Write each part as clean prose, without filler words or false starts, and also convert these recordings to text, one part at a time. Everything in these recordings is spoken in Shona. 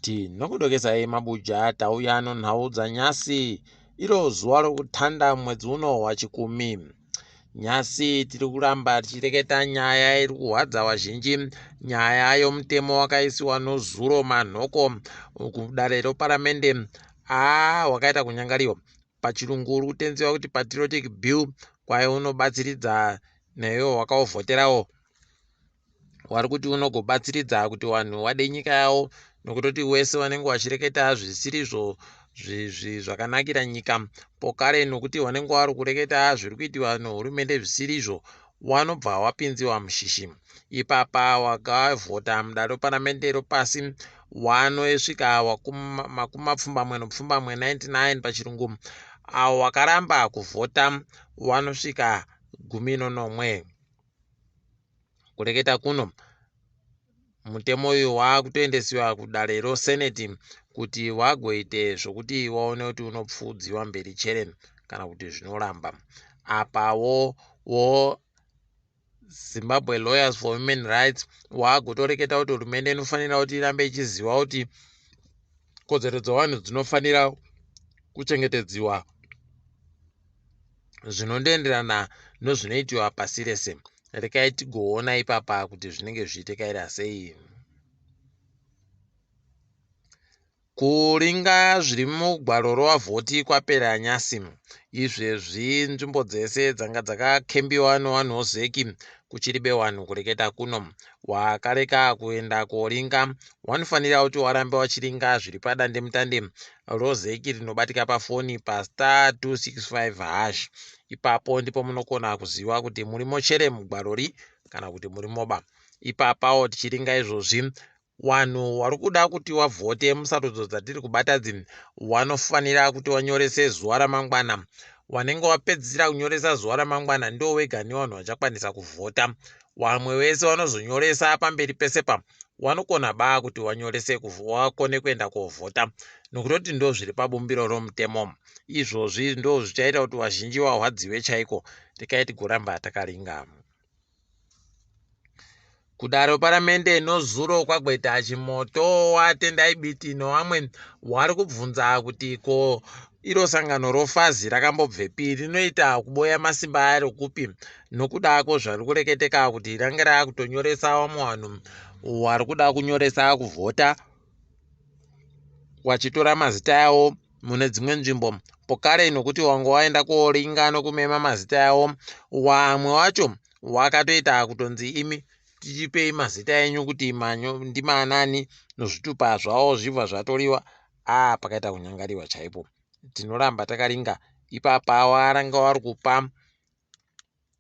Tinokudokesai mabuja tauya nonhau dzanyasi iro zuva rokutanda mwedzi uno waChikumi. Nyasi tiri kuramba tichireketa nyaya iri kuhwadza vazhinji, nyaya yomutemo wakaisiwa nozuro manhoko kudare roparamende. Haa wakaita kunyangariwa. Pachirungu uri kutenziwa kuti patriotic bill kwaye unobatsiridza naiwo wakauvhoterawo. Wari kuti unogobatsiridza kuti vanhu vade nyika yavo nokutoti wese vanenge vachireketa zvisirizvo zvakanakira nyika pokare nokuti vanenge vari kureketa zviri kuitiwa nehurumende zvisirizvo wanobva wapinziwa mushishi ipapa wakavhota mudare reparamende ropasi wanosvika makumi mapfumbamwe nopfumbamwe 99 pachirungu avo wakaramba kuvhota wanosvika 17. Kureketa kuno, mutemo uyu wakutoendesiwa kudare roseneti kuti wagoite zvokuti waone kuti unopfuudziwa mberi chere kana kuti zvinoramba. Apawo wo Zimbabwe Lawyers for Human Rights wagotoreketa kuti hurumende inofanira kuti irambe ichiziva kuti kodzero dzevanhu dzinofanira kuchengetedziwa zvinondoenderana nozvinoitiwa pasi rese. Rekai tigoona ipapa kuti zvinenge zvichitekaira sei. Kuringa zviri mugwaro rovavhoti kwapera nyasi. Izvezvi nzvimbo dzese dzanga dzakakembiwa nevanhu vozeki kuchiribe vanhu kureketa kuno. Wakareka kuenda koringa wanofanira kuti warambe wachiringa zviri padandemutande roZEC rinobatika pafoni pastar 265 hash. Ipapo ndipo munokona kuziva kuti murimo chere mugwarori kana kuti murimoba. Ipapawo tichiringa izvozvi wanhu wari kuda kuti wavhote musarudzo dzatiri kubata dzi wanofanira kuti wanyorese zuva ramangwana. Wanenge wapedzisira kunyoresa zuva ramangwana ndiwo wega newanhu vachakwanisa kuvhota. Wamwe wese wanozonyoresa pamberi pese pa wanokona ba kuti wanyorese wakone kuenda kovhota nokutoti ndo zviri pabumbiro romutemo izvozvi ndo zvichaita kuti vazhinji vahwadziwe chaiko rekai tigoramba takaringa kudaro paramende nozuro kwagweta chimoto watendai biti nowamwe wari kubvunza kuti ko Iro sangano roFAZ rakambobvepi rinoita kuboya masimba aro kupi nokuda kwezvari kureketeka kuti range rakutonyoresa vamwe vanhu vari kuda kunyoresa kuvhota wachitora mazita avo mune dzimwe nzvimbo pokare nokuti wanga waenda koringa nokumema mazita avo wamwe wacho wakatoita kutonzi imi tichipei mazita enyu kuti ndimaanani nozvitupa zvavo zvibva zvatoriwa Haa pakaita kunyangariwa chaipo. Tinoramba takaringa ipapa waranga wari kupa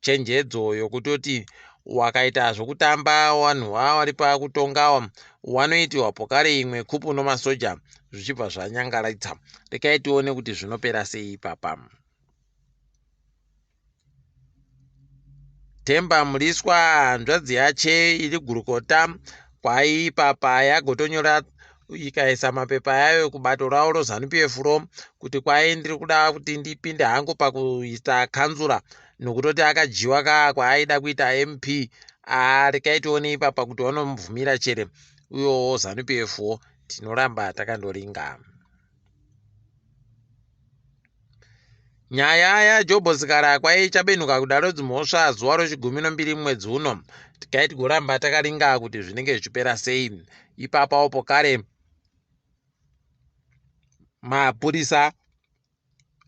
chenjedzo yokutoti wakaita zvokutamba wanhu wawari pakutongawa wanoitiwa pokare imwe kupu nomasoja zvichibva zvanyangaritsa. Rekai tione kuti zvinopera sei ipapa. Themba Mliswa hanzvadzi yache iri gurukota kwai ipapa yagotonyora ikaisa mapepa yayo kubato ravo roZanu PF ro kuti kwai ndiri kuda kuti ndipinde hangu pakuita kanzura nokutoti akadyiwa ka kwaaida kuita MP aa rekai tione ipapa kuti vanomubvumira chere uyowo Zanu PF wo tinoramba takandoringa. Nyaya yaJobho Sikhala kwaichabenuka kudaro dzimhosva zuva rochigumi nombiri mwedzi uno. Tikai tigoramba takaringa kuti zvinenge zvichipera sei. Ipapawo pokare mapurisa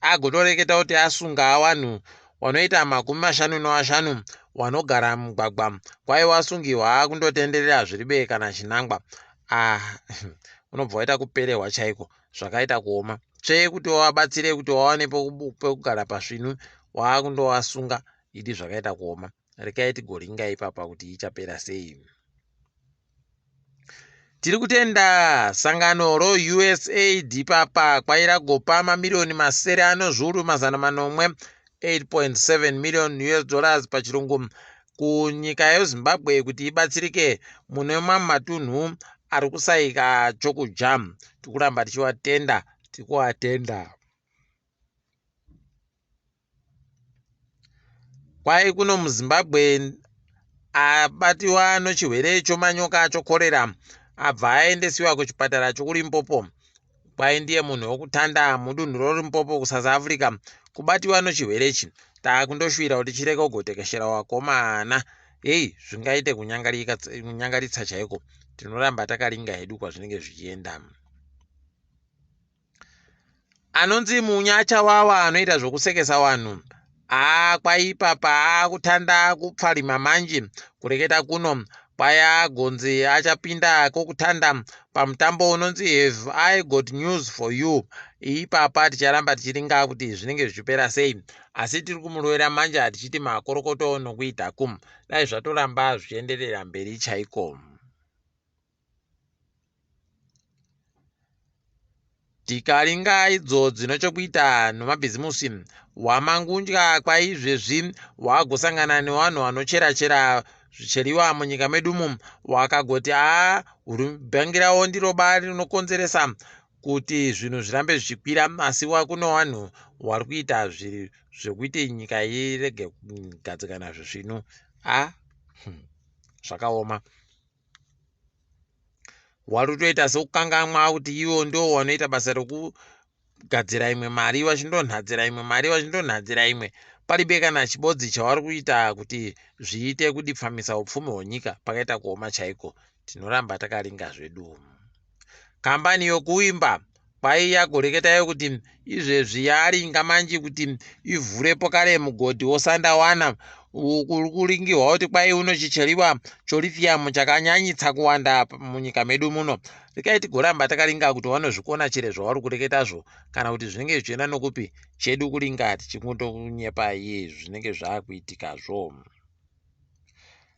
agotoreketa kuti asunga wanhu wanoita 55 wanogara mugwagwa kwai wasungiwa kundotenderera zviribe kana chinangwa. Ah, unobva waita kuperehwa chaiko. Zvakaita kuoma tsvee kuti wabatsire kuti wawane pekugara pasvinu waakundovasunga idi zvakaita kuoma rekai tigoringa ipapa kuti ichapera sei. Tiri kutenda sangano roUSAID papa kwairagopa mamiriyoni masere ano zviuru 700 8.7 million US dollars pachirungu kunyika yeZimbabwe kuti ibatsirike mune mamwe matunhu ari kusaika chokudya. Tikuramba tichivatenda, tikuvatenda. Kwai kuno muZimbabwe abatiwa nochirwere chomanyoka chokorera. Abva aendesiwa kuchipatara chokuLimpopo. Kwai ndiye munhu wokutanda mudunhu roLimpopo kuSouth Africa kubatiwa nochirwere ichi. Takundoshuvira kuti chirege kugotekeshera wakomana. Heyi zvingaite kunyangaritsa chaiko. Tinoramba takaringa hedu kwazvinenge zvichienda. Anonzi Munya Chawawa anoita zvokusekesa wanhu. Haa kwaipapa akutanda kupfarima manji kureketa kuno kwai agonzi achapinda kokutanda pamutambo unonzi Have I Got News For You. Ipapa ticharamba tichiringa kuti zvinenge zvichipera sei asi tiri kumurovera manja tichiti makorokoto nokuita kum dai zvatoramba zvichienderera mberi chaiko. Tikaringa idzo dzinochokuita nomabhizimusi, waMangundya kwaizvezvi wagosangana nevanhu vanochera-chera zvicheriwa munyika medumu wakagoti haa bhangi ravo ndiro ba rinokonzeresa kuti zvinhu zvirambe zvichikwira asi kune vanhu vari kuita zvekuti nyika irege kugadzikana zvisvinu a zvakaoma. Wari kutoita sekukangamwa kuti ivo ndivo vanoita basa rekugadzira imwe mari vachindonhadzira imwe mari vachindonhadzira imwe. Paribe kana chibodzi chavari kuita kuti zviite kudipfamisa upfumi hwenyika pakaita kuoma chaiko. Tinoramba takaringa zvedu. Kambani yokuimba kwaiya goreketayo kuti izvezvi yaringa manje kuti ivhure pokare mugodhi woSandawana uri kuringirwa kuti kwai unochicheriwa cholithium chakanyanyitsa kuwanda munyika medu muno. Rekai tigoramba takaringa kuti vanozvikona chere zvavari kureketazvo kana kuti zvinenge zvichienda nokupi chedu kuringa tichingotonyepa iye zvinenge zvaakuitikazvo.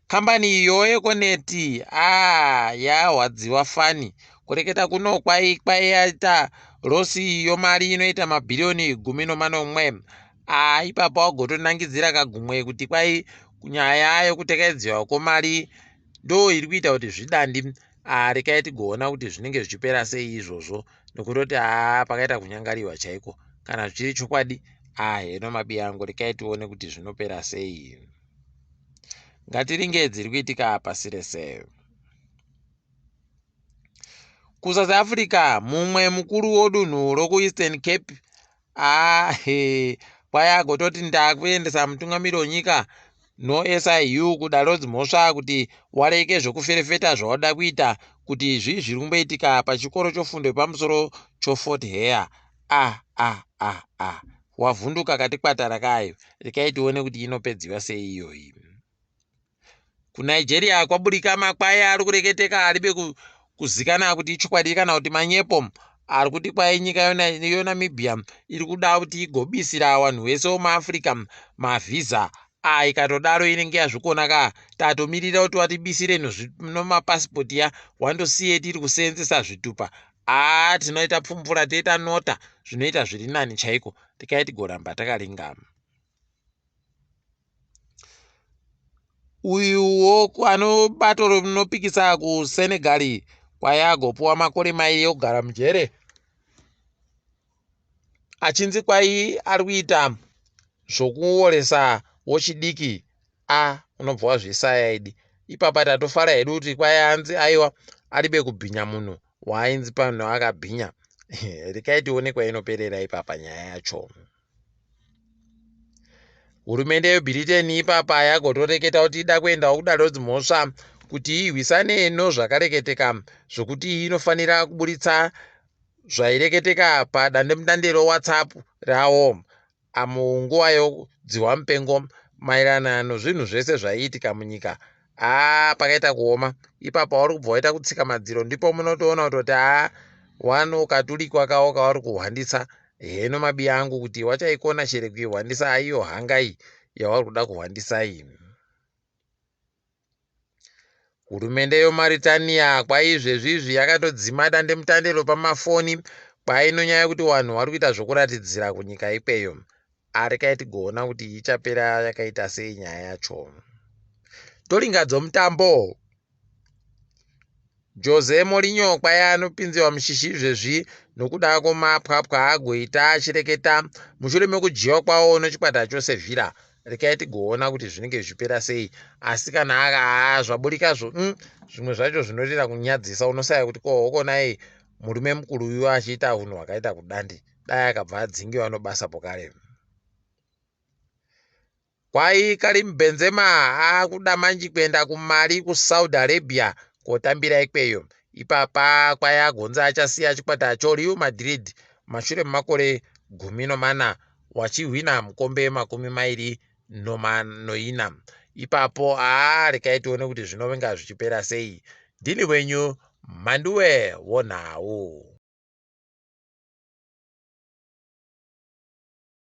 Kambani iyo yeEconet aah yarwadziwa fani. Kureketa kuno kwai kwaiyaita losi yomari inoita mabhiriyoni 17. Aah ipapo wagotonangidzira kagumwe kuti kwai nyaya yekutekaidziwa kwemari ndo iri kuita kuti zvidandi. Aah rekai tigoona kuti zvinenge zvichipera sei izvozvo nekutoti haa pakaita kunyangariwa chaiko. Kana zvichiri chokwadi aah heno mabiyangu rekai tione kuti zvinopera sei. Ngatiringe dziri kuitika pasi rese. KuSouth Africa mumwe mukuru wodunhu rokuEastern Cape ahe kwai agototi ndakuendesa mutungamiri wenyika noSIU kudare dzimhosva kuti wareke zvokuferefeta zvawada kuita kuti zvii zviri kumboitika pachikoro chofundo yepamusoro choFort Hare. Ah ah ah ah wavhunduka kati kwatara kayo rekai tione kuti inopedziwa sei iyoyi. KuNigeria kwaburika makwai ari kureketeka aribe kuzikana kuti ichokwadi kana kuti manyepo ari kuti kwai nyika yoNamibia iri kuda kuti igobisira vanhu vese vemuAfrica mavhisa a ikatodaro inenge yazvikona ka tatomirira kuti watibisire nomapasipoti ya wandosiye tiri kuseenzesa zvitupa haa tinoita pfumvura toita nota zvinoita zviri nani chaiko tikai tigoramba takaringama. Uyuwo anobato rinopikisa kuSenegal kwai agopuwa makore mairi ekugara mujere achinzi kwai ari kuita zvokuoresa wochidiki a unobva wazvisaya idi ipapa tatofara hedu kuti kwai anzi aiwa aribe kubhinya munhu waainzi panhu akabhinya rekai tione kwainoperera ipapa nyaya yacho. Hurumende yeBritain ipapa yagotoreketa kuti ida kuendawo kudare redzimhosva kuti irwisane nozvakareketeka zvokuti inofanira kuburitsa zvaireketeka padandemutande reWhatsApp ravo munguva yodzihwa mupengo maererano nozvinhu zvese zvaiitika munyika. Haa pakaita kuoma ipapo vari kubva vaita kutsika madziro ndipo munotoona kutoti haa wano katurikwa kavo kavari kuhwandisa heno mabiya angu kuti wachaikona chere kuihwandisa aiyo hanga iyi yavari kuda kuhwandisa iyi. Hurumende yeMauritania kwaizvezvi izvi yakatodzima dandemutande repamafoni kwainonyaya yekuti vanhu vari kuita zvokuratidzira kunyika ikweyo. Arekai tigoona kuti ichapera yakaita sei nyaya yacho. Toringa dzomutambo. Jose Mourinho kwai anopinziwa mushishi izvezvi nokuda kwemapwapwa agoita achireketa mushure mekudyiwa kwawo nechikwata choSevilla. Rekai tigoona kuti zvinenge zvichipera sei. Asi kana aa zvaburikazvo zvimwe zvacho zvinotoita kunyadzisa unosaya kuti ko hokonai murume mukuru uyu achiita unhu hwakaita kudandi dai akabva adzingiwa nobasa pokare. Kwai Karim Benzema akuda manji kuenda kumari kuSaudi Arabia kotambira ikweyo. Ipapa kwai agonzi achasiya chikwata choReal Madrid mashure memakore 14 wachihwina mukombe 24. Ipapo haa rekai tione kuti zvinovenga zvichipera sei. Ndini wenyu Mhanduwe wonhau.